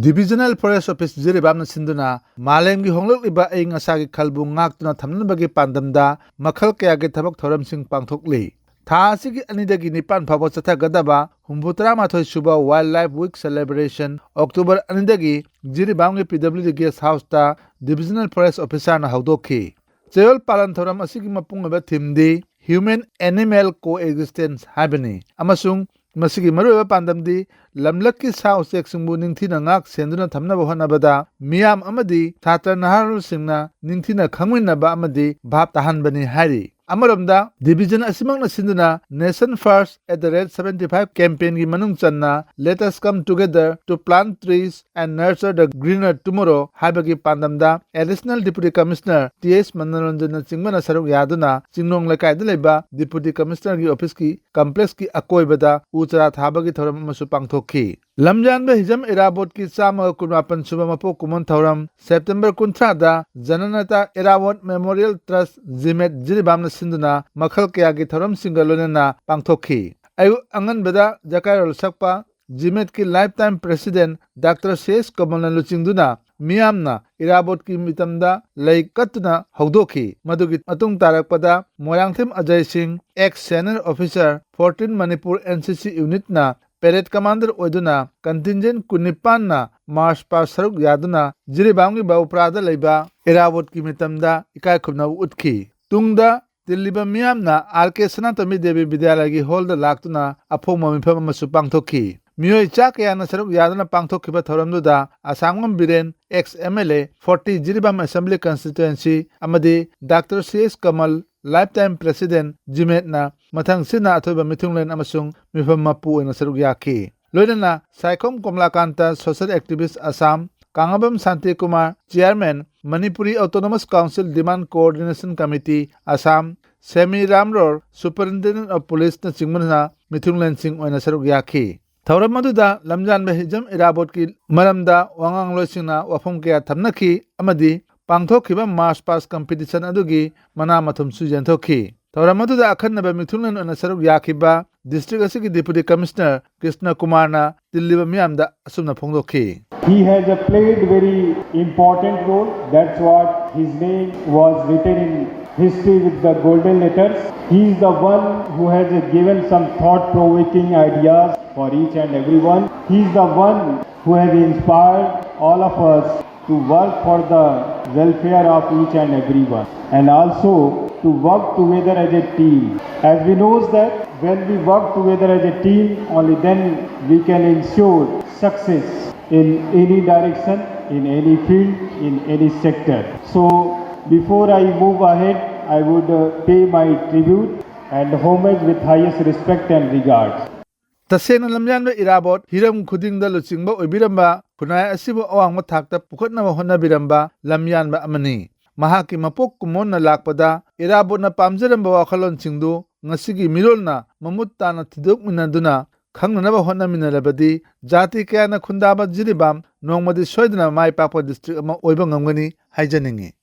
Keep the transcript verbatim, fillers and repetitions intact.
Divisional Forest Office ꯖꯤꯔꯤꯕꯥꯝꯅ ꯁꯤꯟꯗꯨꯅ ꯃꯥꯂꯦꯝꯒꯤ ꯍꯣꯡꯂꯛꯂꯤꯕ ꯑꯏꯪ ꯑꯁꯥꯒꯤ ꯈꯜꯕꯨ ꯉꯥꯛꯇꯨꯅ ꯊꯝꯅꯕꯒꯤ ꯄꯥꯟꯗꯝꯗ ꯃꯈꯜ ꯀꯌꯥꯒꯤ ꯊꯕꯛ ꯊꯧꯔꯝꯁꯤꯡ ꯄꯥꯡꯊꯣꯛꯂꯤ꯫ ꯊꯥ ꯑꯁꯤꯒꯤ ꯑꯅꯤꯗꯒꯤ ꯅꯤꯄꯥꯟ ꯐꯥꯎꯕ ꯆꯠꯊꯒꯗꯕ ꯍꯨꯝꯐꯨ ꯇꯔꯥꯃꯥꯊꯣꯏ ꯁꯨꯕ Wildlife Week Celebration October ꯑꯅꯤꯗꯒꯤ ꯖꯤꯔꯤꯕꯥꯝꯒꯤ P W D Guest Houseꯇ Divisional Forest Officerꯅ ꯍꯧꯗꯣꯛꯈꯤ꯫ ꯆꯌꯣꯜ ꯄꯥꯂꯟ ꯊꯧꯔꯝ ꯑꯁꯤꯒꯤ ꯃꯄꯨꯡ ꯑꯣꯏꯕ themeꯗꯤ Human Animal Coexistence ꯍꯥꯏꯕꯅꯤ ꯑꯃꯁꯨꯡ ꯃꯁꯤꯒꯤ ꯃꯔꯨꯑꯣꯏꯕ ꯄꯥꯟꯗꯝꯗꯤ ꯂꯝꯂꯛꯀꯤ ꯁꯥ ꯎꯆꯦꯛꯁꯤꯡꯕꯨ ꯅꯤꯡꯊꯤꯅ ꯉꯥꯛ ꯁꯦꯟꯗꯨꯅ ꯊꯝꯅꯕ ꯍꯣꯠꯅꯕꯗ ꯃꯤꯌꯥꯝ ꯑꯃꯗꯤ ꯁꯥꯇ꯭ꯔ ꯅꯍꯥꯔꯣꯜꯁꯤꯡꯅ ꯅꯤꯡꯊꯤꯅ ꯈꯪꯃꯤꯟꯅꯕ ꯑꯃꯗꯤ ꯚꯥꯞ ꯇꯥꯍꯟꯕꯅꯤ ꯍꯥꯏꯔꯤ꯫ ꯑꯃꯔꯣꯝꯗ, division ꯑꯁꯤꯃꯛꯅ ꯁꯤꯟꯗꯨꯅ Nation First at the rate seventy five campaignꯒꯤ ꯃꯅꯨꯡ ꯆꯟꯅ Let us come together to plant trees and nurture the greener tomorrow ꯍꯥꯏꯕꯒꯤ ꯄꯥꯟꯗꯝꯗ Additional Deputy Commissioner T H ꯃꯅꯣꯔꯟꯖꯟꯅ ꯆꯤꯡꯕꯅ ꯁꯔꯨꯛ ꯌꯥꯗꯨꯅ ꯆꯤꯡꯅꯣꯡ ꯂꯩꯀꯥꯏꯗ ꯂꯩꯕ Deputy Commissionerꯒꯤ officeꯀꯤ complexꯀꯤ ꯑꯀꯣꯏꯕꯗ ꯎ ꯆꯥꯔꯥ ꯊꯥꯕꯒꯤ ꯊꯧꯔꯝ ꯑꯃꯁꯨ ꯄꯥꯡꯊꯣꯛꯈꯤ꯫ ꯂꯝꯖꯥꯟꯕ ꯍꯤꯖꯝ ꯏꯔꯥꯕꯣꯠꯀꯤ ꯆꯥꯝꯃꯒ ꯀꯨꯟꯃꯥꯄꯟ ꯁꯨꯕ ꯃꯄꯣꯛ ꯀꯨꯝꯑꯣꯟ ꯊꯧꯔꯝ September ꯀꯨꯟꯊ꯭ꯔꯥꯗ ꯖꯅꯅꯇꯥ ꯏꯔꯥꯕꯣꯠ Memorial Trust ꯖꯤꯃꯦꯠ ꯖꯤꯔꯤꯕꯥꯝꯅ ꯁꯤꯟꯗꯨꯅ ꯃꯈꯜ ꯀꯌꯥꯒꯤ ꯊꯧꯔꯝꯁꯤꯡꯒ ꯂꯣꯏꯅꯅ ꯄꯥꯡꯊꯣꯛꯈꯤ꯫ ꯑꯌꯨꯛ ꯑꯉꯟꯕꯗ ꯖꯀꯥꯏꯔꯣꯜ ꯁꯛꯄ ꯖꯤꯃꯦꯠꯀꯤ lifetime president Doctor C H ꯀꯃꯜꯅ ꯂꯨꯆꯤꯡꯗꯨꯅ ꯃꯤꯌꯥꯝꯅ ꯏꯔꯥꯕꯣꯠꯀꯤ ꯃꯤꯇꯝꯗ ꯂꯩ ꯀꯠꯇꯨꯅ ꯍꯧꯗꯣꯛꯈꯤ꯫ ꯃꯗꯨꯒꯤ ꯃꯇꯨꯡ ꯇꯥꯔꯛꯄꯗ ꯃꯣꯏꯔꯥꯡꯊꯦꯝ ꯑꯖꯌ ꯁꯤꯡ, ex senior officer, fourteen Manipur N C C unitꯅ parade commander ꯑꯣꯏꯗꯨꯅ contingent ꯀꯨꯟꯅꯤꯄꯥꯟꯅ march past ꯁꯔꯨꯛ ꯌꯥꯗꯨꯅ ꯖꯤꯔꯤꯕꯥꯝꯒꯤ ꯕꯥꯎꯄ꯭ꯔꯥꯗ ꯂꯩꯕ ꯏꯔꯥꯕꯣꯠꯀꯤ ꯃꯤꯇꯝꯗ ꯏꯀꯥꯏ ꯈꯨꯝꯅꯕ ꯎꯠꯈꯤ꯫ ꯇꯨꯡꯗ ꯇꯤꯜꯂꯤꯕ ꯃꯤꯌꯥꯝꯅ R K ꯁꯅꯥꯇꯣꯝꯕꯤ ꯗꯦꯕꯤ ꯕꯤꯗ꯭ꯌꯥꯂꯌꯒꯤ hallꯗ ꯂꯥꯛꯇꯨꯅ ꯑꯐꯣꯡꯕ ꯃꯤꯐꯝ ꯑꯃꯁꯨ ꯄꯥꯡꯊꯣꯛꯈꯤ꯫ ꯃꯤꯑꯣꯏ ꯆꯥ ꯀꯌꯥꯅ ꯁꯔꯨꯛ ꯌꯥꯗꯨꯅ ꯄꯥꯡꯊꯣꯛꯈꯤꯕ ꯊꯧꯔꯝꯗꯨꯗ ꯑꯁꯥꯡꯕꯝ Biren, ex M L A, forty Jiribam Assembly Constituency, ꯑꯃꯗꯤ Doctor C H ꯀꯃꯜ, lifetime president ꯖꯤꯃꯦꯠꯅ ꯃꯊꯪ ꯁꯤꯠꯅ ꯑꯊꯣꯏꯕ ꯃꯤꯊꯨꯡꯂꯦꯟ ꯑꯃꯁꯨꯡ ꯃꯤꯐꯝ ꯃꯄꯨ ꯑꯣꯏꯅ ꯁꯔꯨꯛ ꯌꯥꯈꯤ꯫ ꯂꯣꯏꯅꯅ Saikhom Komlakanta, social activist Assam, Kangabam Shantikumar, chairman, Manipuri Autonomous Council Demand Coordination Committee Assam, Semi Ramror, superintendent of policeꯅꯆꯤꯡꯕꯅ ꯃꯤꯊꯨꯡꯂꯦꯟꯁꯤꯡ ꯑꯣꯏꯅ ꯁꯔꯨꯛ ꯌꯥꯈꯤ꯫ ꯊꯧꯔꯝ ꯑꯗꯨꯗ ꯂꯝꯖꯥꯟꯕ ꯍꯤꯖꯝ ꯏꯔꯥꯕꯣꯠꯀꯤ ꯃꯔꯝꯗ ꯋꯥꯉꯥꯡꯂꯣꯏꯁꯤꯡꯅ ꯋꯥꯐꯝ ꯀꯌꯥ ꯊꯝꯅꯈꯤ ꯑꯃꯗꯤ ꯄꯥꯡꯊꯣꯛꯈꯤꯕ march past competition ꯑꯗꯨꯒꯤ ꯃꯅꯥ ꯃꯊꯨꯝꯁꯨ ꯌꯦꯟꯊꯣꯛꯈꯤ꯫ ꯊꯧꯔꯝ ꯑꯗꯨꯗ ꯑꯈꯟꯅꯕ ꯃꯤꯊꯨꯡꯂꯦꯟ ꯑꯣꯏꯅ ꯁꯔꯨꯛ ꯌꯥꯈꯤꯕ ꯗꯤꯁꯇ꯭ꯔꯤꯛ ꯑꯁꯤꯒꯤ ꯗꯤꯄꯨꯇꯤ ꯀꯃꯤꯁꯅꯔ ꯀ꯭ꯔꯤꯁꯅ ꯀꯨꯃꯥꯔꯅ ꯇꯤꯜꯂꯤꯕ ꯃꯤꯌꯥꯝꯗ ꯑꯁꯨꯝꯅ ꯐꯣꯡꯗꯣꯛꯈꯤ꯫ He has a played very important role. That's what his name was written in history with the golden letters. He is the one who has given some thought-provoking ideas for each and everyone. He is the one who has inspired all of us to work for the welfare of each and everyone, and also to work together as a team. As we know that when we work together as a team, only then we can ensure success in any direction, in any field, in any sector. So before I move ahead, I would uh, pay my tribute and homage with highest respect and regards. ꯇꯁꯦꯡꯅ ꯂꯝꯌꯥꯟꯕ ꯏꯔꯥꯕꯣꯠ ꯍꯤꯔꯝ ꯈꯨꯗꯤꯡꯗ ꯂꯨꯆꯤꯡꯕ ꯑꯣꯏꯕꯤꯔꯝꯕ ꯈꯨꯟꯅꯥꯏ ꯑꯁꯤꯕꯨ ꯑꯋꯥꯡꯕ ꯊꯥꯛꯇ ꯄꯨꯈꯠꯅꯕ ꯍꯣꯠꯅꯕꯤꯔꯝꯕ ꯂꯝꯌꯥꯟꯕ ꯑꯃꯅꯤ꯫ ꯃꯍꯥꯛꯀꯤ ꯃꯄꯣꯛ ꯀꯨꯝꯑꯣꯟꯅ ꯂꯥꯛꯄꯗ ꯏꯔꯥꯕꯣꯠꯅ ꯄꯥꯝꯖꯔꯝꯕ ꯋꯥꯈꯜꯂꯣꯟꯁꯤꯡꯗꯨ ꯉꯁꯤꯒꯤ ꯃꯤꯔꯣꯜꯅ ꯃꯃꯨꯠ ꯇꯥꯅ ꯊꯤꯗꯣꯛꯃꯤꯟꯅꯗꯨꯅ ꯈꯪꯅꯅꯕ ꯍꯣꯠꯅꯃꯤꯟꯅꯔꯕꯗꯤ ꯖꯥꯇꯤ ꯀꯌꯥꯅ ꯈꯨꯟꯗꯥꯕ ꯖꯤꯔꯤꯕꯥꯝ ꯅꯣꯡꯃꯗꯤ ꯁꯣꯏꯗꯅ ꯃꯥꯏ ꯄꯥꯛꯄ ꯗꯤꯁꯇ꯭ꯔꯤꯛ ꯑꯃ ꯑꯣꯏꯕ ꯉꯝꯒꯅꯤ ꯍꯥꯏꯖꯅꯤꯡꯏ꯫